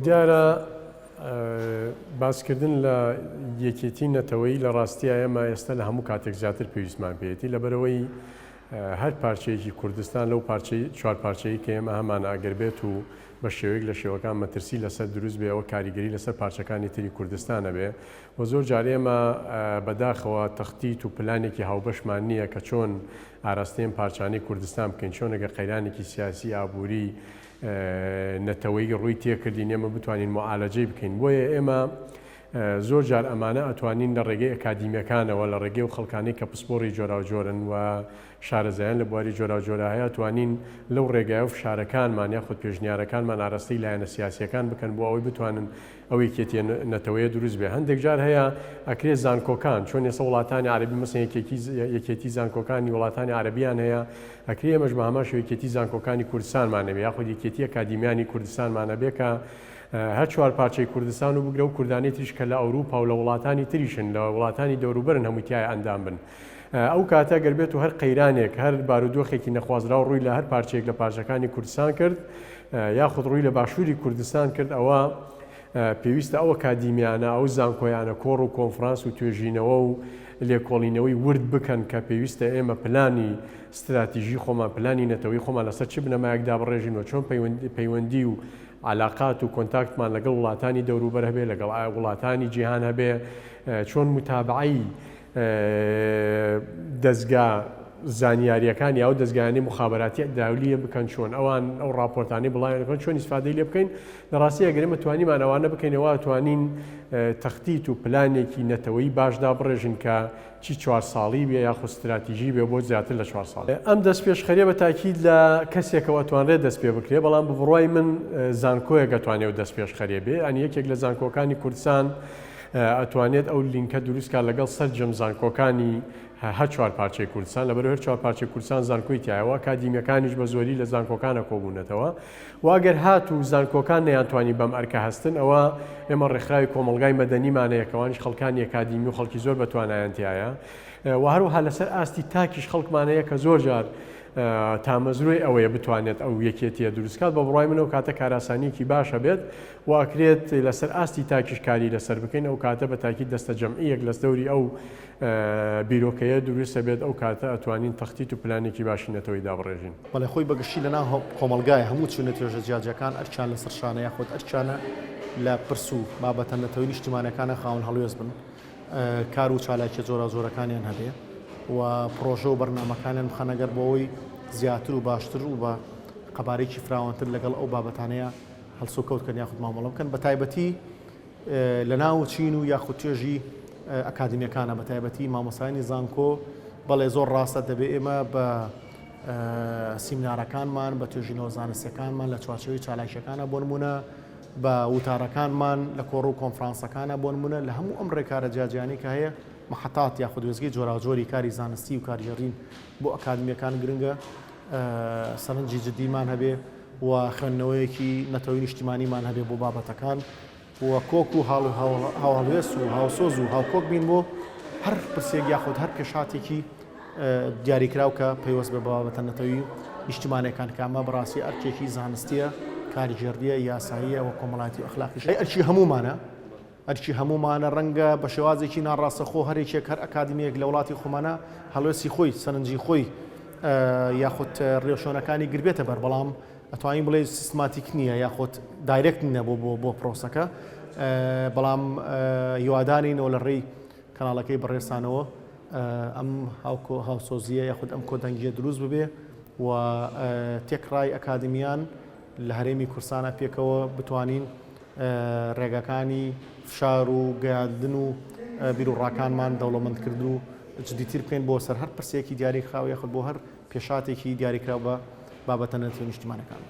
دیارە باسکردن لە یەکێتی نەتەوەیی لە ڕاستیا ئێمە ئێستا لە هەموو کاتێک زیاتر پێویستمان پێیەتی لەبەرئەوەی هەر پارچەیەکی کوردستان لەو پارچەی چوار پارچەیی کە ئێمە هەمانە ئەگەر بێت و بە شێوەیەک لە شێوەکان مەترسی لەسەر دروست بێ ئەوە کاریگەری لەسەر پارچەکانی تری کوردستان ئەبێ و زۆر جار ئێمە بەداخەوە تەختیت و پلانێکی هاوبەشمان نییە کە چۆن ئاراستەی ئەم پارچانەی کوردستان بکەین چۆن ئەگەر قەیرانێکی سیاسی ئابووری نەتەوەیی ڕووی تێکردین ئێمە بتوانین موعالەجەی بکەین بۆیە ئێمە زۆر جار ئەمانە ئەتوانین لە ڕێگەی ئەکادیمیەکانەوە لە ڕێگەی و خەڵکانەی کە پسپۆڕی جۆراوجۆرن و شارەزایان لە بواری جۆراوجۆرا هەیە توانین لەو ڕێگایە و فشارەکانمان یاخود پێشنیارەکانمان ئاراستەی لایەنە سیاسیەکان بکەن بۆ ئەوەی بتوانن ئەو یەکێتیە نەتەوەیە دروست بێ هەندێک جار هەیە ئەکرێ زانکۆکان چۆن ئێستا وڵاتانی عەرەبی مەسەن یەکێتی یەکێتی زانکۆکانی وڵاتانی عەرەبیان هەیە ئەکرێ ئێمەش بە هەمان شێوە یەکێتی زانکۆکانی کوردستانمان هەبێ یاخود یەکێتی ئەکادیمیانی کوردستانمان هەبێ کە هەر چوار پارچەی کوردستان و بگرە و کوردانی تریش کە لە ئەوروپا و لە وڵاتانی تریشن لە وڵاتانی دەوروبەرن هەمووی تیایا ئەندام بن ئەو کاتە گەر بێت و هەر قەیرانێک هەر بارودۆخێکی نەخوازراو ڕووی لە هەر پارچەیەک لە پارچەکانی کوردستان کرد یاخود ڕووی لە باشووری کوردستان کرد ئەوە پێویستە ئەو ئەکادیمیانە ئەو زانکۆیانە کۆڕ و کۆنفرانس و توێژینەوە و لێکۆڵینەوەی ورد بکەن کە پێویستە ئێمە پلانی ستراتیژی خۆمان پلانی نەتەوەی خۆمان لەسەر چ بنەمایەک دابڕێژین و چۆن پەیوەندی و عەلاقات و کۆنتاکتمان لەگەڵ وڵاتانی دەوروبەر هەبێ لەگەڵ وڵاتانی جیهان هەبێ چۆن متابعەی دەزگا زانیاریەکان یا ئەو دەزگایانەی موخابەراتی داولیە بکەن چۆن ئەوان ئەو ڕاپۆرتانەی بڵاویان بکەن چۆن ئیسفادەی لێ بکەین لە ڕاستی ئەگەر ئێمە توانیمان ئەوانە بکەین ئەوا توانین تەختیت و پلانێکی نەتەوەیی باش دابڕێژین کە چی چوار ساڵی بێ یاخود ستراتیژی بێ بۆ زیاتر لە چوار ساڵ. ئەم دەستپێشخەریە بە تاکید لە کەسێکەوە ئەتوانرێت دەست پێ بکرێ بەڵام بە بڕوای من زانکۆیەک ئەتوانێ ئەو دەستپێشخەریە بێ یانی یەکێک لە زانکۆکانی کوردستان ئەتوانێت ئەو لینکە دروست کات لەگەڵ سەرجەم زانکۆکانی هەر چوار پارچەی کوردستان، لەبەرئەوەی هەر چوار پارچەی کوردستان زانکۆی تیایە و ئەکادیمیەکانیش بە زۆری لە زانکۆکانە کۆبوونەتەوە و ئەگەر هاتوو زانکۆکان نەیانتوانی بەم ئەرکە هەستن ئەوە ئێمە ڕێکخراوی کۆمەڵگای مەدەنیمان هەیە کەوانیش خەڵکانی ئەکادیمی و خەڵکی زۆر بەتوانایان تیایە و هەروەها لەسەر ئاستی تاکیش خەڵکمان هەیە کە زۆر جار تامەزرۆی ئەوەیە بتوانێت ئەو یەکێتیە دروست کات بە بڕوای من ئەو کاتە کاراسانیەکی باشە بێت و ئەکرێت لەسەر ئاستی تاکیش کاری لەسەر بکەین ئەو کاتە بە تاکید دەستە جەمعیەک لەس دەوری ئەو بیرۆکەیە دروست ئەبێت ئەو کاتە ئەتوانین تەختیت و پلانێکی باشی نەتەوەی دابڕێژین. بەڵێ خۆی بە گشتی لەناو کۆمەڵگای هەموو چینە توێژە جیاجیاکان ئەرکیان لەسەر شانە یاخود ئەرکیانە لە پرس و بابەتە نەتەوەی نیشتیمانەکانە خاوەن هەڵوێست بن کار و چالاکیە جۆراوجۆرەکانیان هەبێ و پڕۆژە و بەرنامەکانیان بخەنە گەڕ بۆ ئەوەی زیاتر و باشتر و بە قەبارەیەکی فراوانتر لەگەڵ ئەو بابەتانەیە هەڵسوکەوت کەن یاخود مامەڵە بکەن بە تایبەتی لە ناو چین و یاخود توێژی ئەکادمیەکانە بە تایبەتی مامۆستایانی زانکۆ بەڵێ زۆر ڕاستە دەبێ ئێمە بە سیمنارەکانمان بە توێژینەوە زانستیەکانمان لە چوارچێوەی چالاکیەکانە بۆ نمونە بە وتارەکانمان لە کۆڕ و کۆنفرانسەکانە بۆ نمونە لە هەموو ئەم ڕێکارە جیاجیانەی کە هەیە محەتات یاخود وێستگەی جۆراوجۆری کاری زانستی و کارگێڕین بۆ ئەکادمیەکان گرنگە سەرنجی جدیمان هەبێ و خوێندنەوەیەکی نەتەوەی نیشتیمانیمان هەبێ بۆ بابەتەکان و کۆک و هاوهەڵوێست و هاوسۆز و هاوکۆک بین بۆ هەر پرسێک یاخود هەر پێشهاتێکی دیاریکراو کە پەیوەست بە بابەتە نەتەوی و نیشتیمانەکان کە ئەمە بەڕاستی ئەرکێکی زانستیە، کارگێڕییە، یاساییە و کۆمەڵایەتی و ئەخلاقیشە. ئەرکی هەموومانە، ئەرکی هەموومانە، ڕەنگە بە شێوازێکی ناڕاستەخۆ هەر یەکێک، هەر ئەکادیمییەک لە وڵاتی خۆمانە هەڵوێستی خۆی، سەرنجی خۆی یاخود ڕێوشوێنەکانی گربێتە بەر، بەڵام ئەتوانین بڵێین سیستماتیک نییە یاخود direct نییە بۆ بۆ پرۆسەکە، بەڵام هیوادارین و لە ڕێی کەناڵەکەی بەڕێزتانەوە ئەم هاوکۆ هاوسۆزییە یاخود ئەم کۆدەنگییە دروست ببێ و تێکڕای ئەکادمیان لە هەرێمی کوردستانە پێکەوە بتوانین ڕێگاکانی فشار و گەیاندن و بیروڕاکانمان دەوڵەمەندکردن و جدیتر بکەین بۆ سەر هەر پرسێکی دیاریکراو یاخود بۆ هەر پێشهاتێکی دیاریکراو بە بابەتە نەتەوە نیشتیمانەکان.